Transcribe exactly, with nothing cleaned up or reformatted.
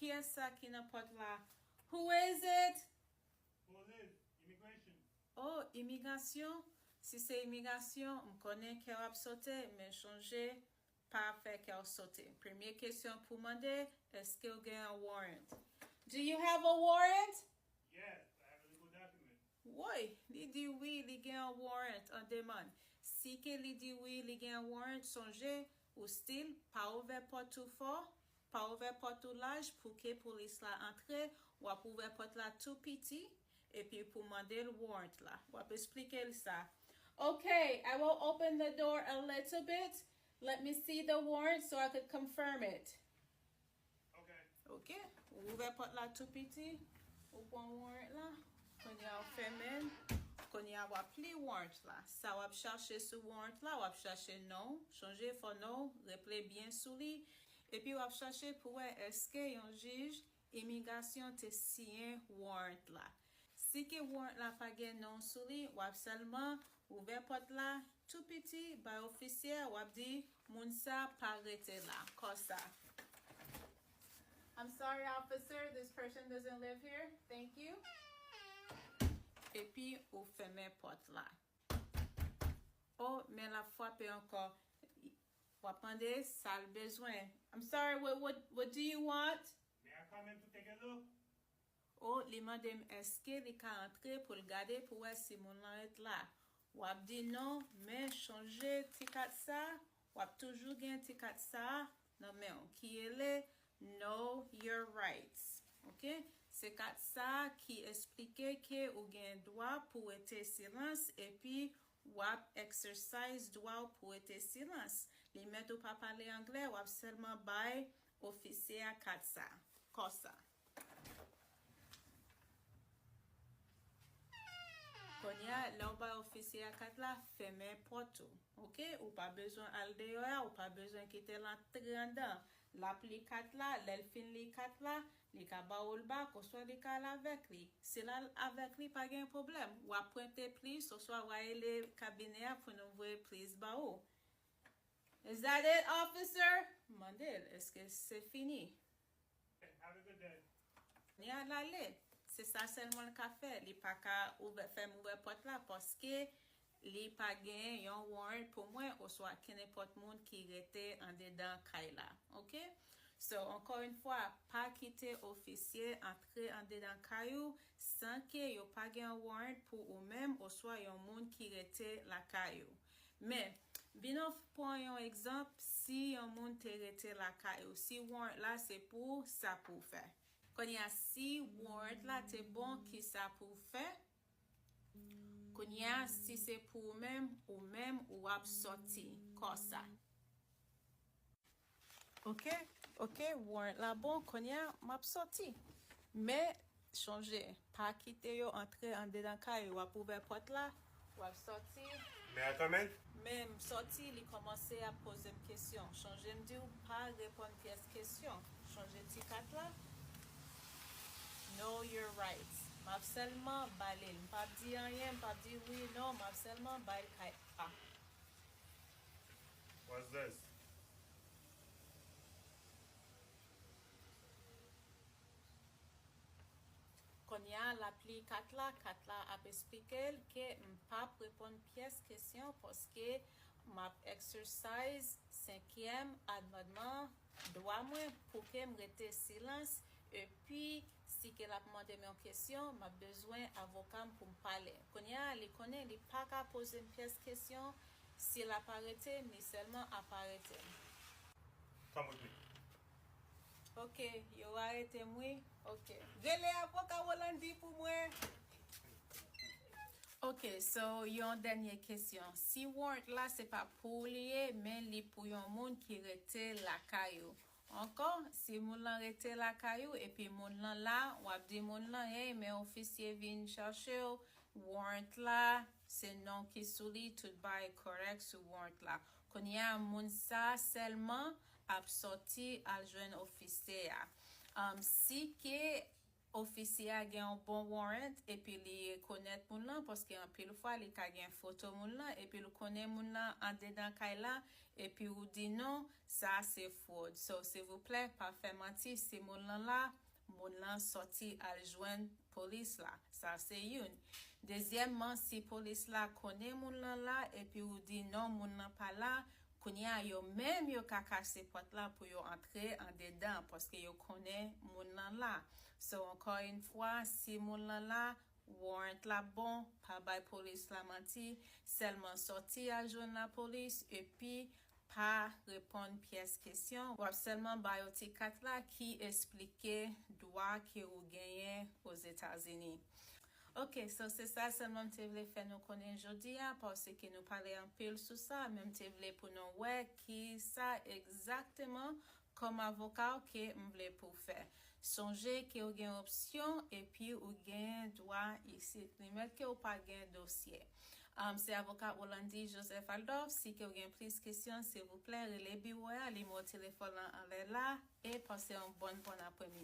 Kiyès sa ki nan pòt la? Who is it? Police, immigration. Oh, imigrasyon. Si se imigrasyon, m konnen kè w ap sote, men chonje, pa fè kè w sote. Premye kesyon pou mande, èske w gen yon warrant? Do you have a warrant? Yes, I have a legal document. Woy, li di wi, li gen yon warrant an demann. Si ke li di wi, li gen yon warrant, sonje, ou still pa ouvè pòt ou fò, pa ouvè pòt ou laj pou ke polis la antre, w ap ouvè pòt la tou piti, epi pou mande l warrant la. W ap esplike l sa. Okay, I will open the door a little bit. Let me see the warrant so I could confirm it. Okay. Ok, ou ouvè pòt la tou piti, ou pran warrant la, kounye a w fèmen l, kounye a w ap li warrant la. Sa w ap chache sou warrant la, w ap chache non w, chonje fò non w reple byen sou li, epi w ap chache pou wè èske yon jij imigrasyon te siyen warrant la. Si ke warrant la pa gen non w sou li, w ap sèlman ouvè pòt la tou piti, bay ofisye a, w ap di moun sa pa rete la, konsa. I'm sorry, officer, this person doesn't live here. Thank you. Epi ou fèmen pòt la. Oh, men l ap frape ankò. W ap mande sa l bezwen. I'm sorry, what, what, what do you want? May I come in to take a look? Oh, li mande m èske li ka antre pou l gade pou wè si moun lan ret la. W ap di non, men chonje ti kat sa, w ap toujou gen ti kat sa nan men w ki rele Know Your Rights. Ok? Se kat sa ki esplike ke ou gen dwa pou rete silans epi w ap exercise dwa w pou rete silans. Li mèt ou pa pale anglè, w ap sèlman bay ofisye a kat sa. Konsa. Kounye a, lè w bay ofisye a kat la, fèmen pòt ou. Ok? Ou pa bezwen al deyò a, ou pa bezwen kite l antre anndan. L ap li kat la, lè l fin li kat la, li ka ba w l bak, oswa li ka al avèk li. Si l al avèk li, pa gen pwoblèm. W ap prente plis, oswa w a rele kabinè a pou nou voye plis ba ou. Is that it, officer? Mande l, èske se fini? Have a good day. Ni al ale. Se sa sèlman l ka fè. Li pa ka ouvè, fè m ouvè pòt la paske li pa gen yon warrant pou mwen oswa kenenpòt moun ki rete andedan kay la. Ok? So, ankò yon fwa, pa kite ofisye antre andedan kay ou san ke yo pa gen yon warrant pou ou menm oswa yon moun ki rete lakay ou. Men, vin nou pran yon egzanp, si yon moun te rete lakay ou, si warrant la se pou ou, sa pou w fè. Kounye a, si warrant la te bon, ki sa pou w fè? Kounye a, si se pou ou menm, ou menm, ou ap sòti konsa. Ok, ok, warrant la bon, kounye a, m ap sòti. Men, chonje, pa kite yo antre andedan kay ou, w ap ouvè pòt la, w ap sòti. May I come in? Men m sòti, li kòmanse ap poze m kesyon. Chonje m di w pa reponn pyès kesyon. Chonje ti kat la. Know your rights. M ap sèlman ba li l. M p ap di anyen, m p ap di wi, non, m ap sèlman ba l kat la. What's this? Kounye a, l ap li kat la, kat la ap esplike l ke m p ap reponn pyès kesyon paske m ap exercise senkyèm amandman dwa mwen pou ke m rete silans. Epi, si ke l ap mande m yon kesyon, m ap bezwen avoka m pou m pale. Kounye a, li konnen li pa ka poze m pyès kesyon si l ap arete m, li sèlman ap arete m. Come with me. Ok, yo arete m wi. Ok. Rele avoka Rolandi pou mwen. Ok, so yon dènye kesyon. Si warrant la se pa pou ou li ye, men li pou yon moun ki rete lakay ou. Ankò, si moun lan rete lakay ou epi moun lan la, w ap di moun lan, hey, men ofisye vin chache w, warrant la, se non ki sou li, tout bagay kòrèk sou warrant la. Kounye a, moun sa sèlman ap sòti al jwenn ofisye a. Um, si ke ofisye a gen yon bon warrant epi li rekonèt moun lan, paske anpil fwa li ka gen foto moun lan epi l konnen moun lan andedan kay la, epi ou di non, sa se fwòd. So, silvouplè, pa fè manti, si moun lan la, moun lan sòti al jwenn polis la. Sa se youn. Dezyèmman, si polis la konnen moun lan la epi ou di non, moun lan pa la, kounye a yo menm yo ka kase pòt la pou yo antre andedan, paske yo konnen moun lan la. So, ankò yon fwa, si moun lan la, warrant la bon, pa bay polis la manti, sèlman sòti al jwenn lapolis epi pa reponn pyès kesyon. W ap sèlman ba yo ti kat la ki esplike dwa ke ou genyen Ozetazini. Ok, so se sa sèlman m te vle fè nou konnen jodi a, paske nou pale anpil sou sa, men m te vle pou nou wè ki sa egzakteman kòm avoka w ke m vle pou w fè. Sonje ke w gen opsyon epi ou gen dwa isit. Li mèt ke w pa gen dosye. Um, se avoka Olandy Joseph Adolphe. Si ke w gen plis kesyon, silvouplè, rele biwo a, nimewo telefòn lan anlè la, e pase yon bòn bon apremidi.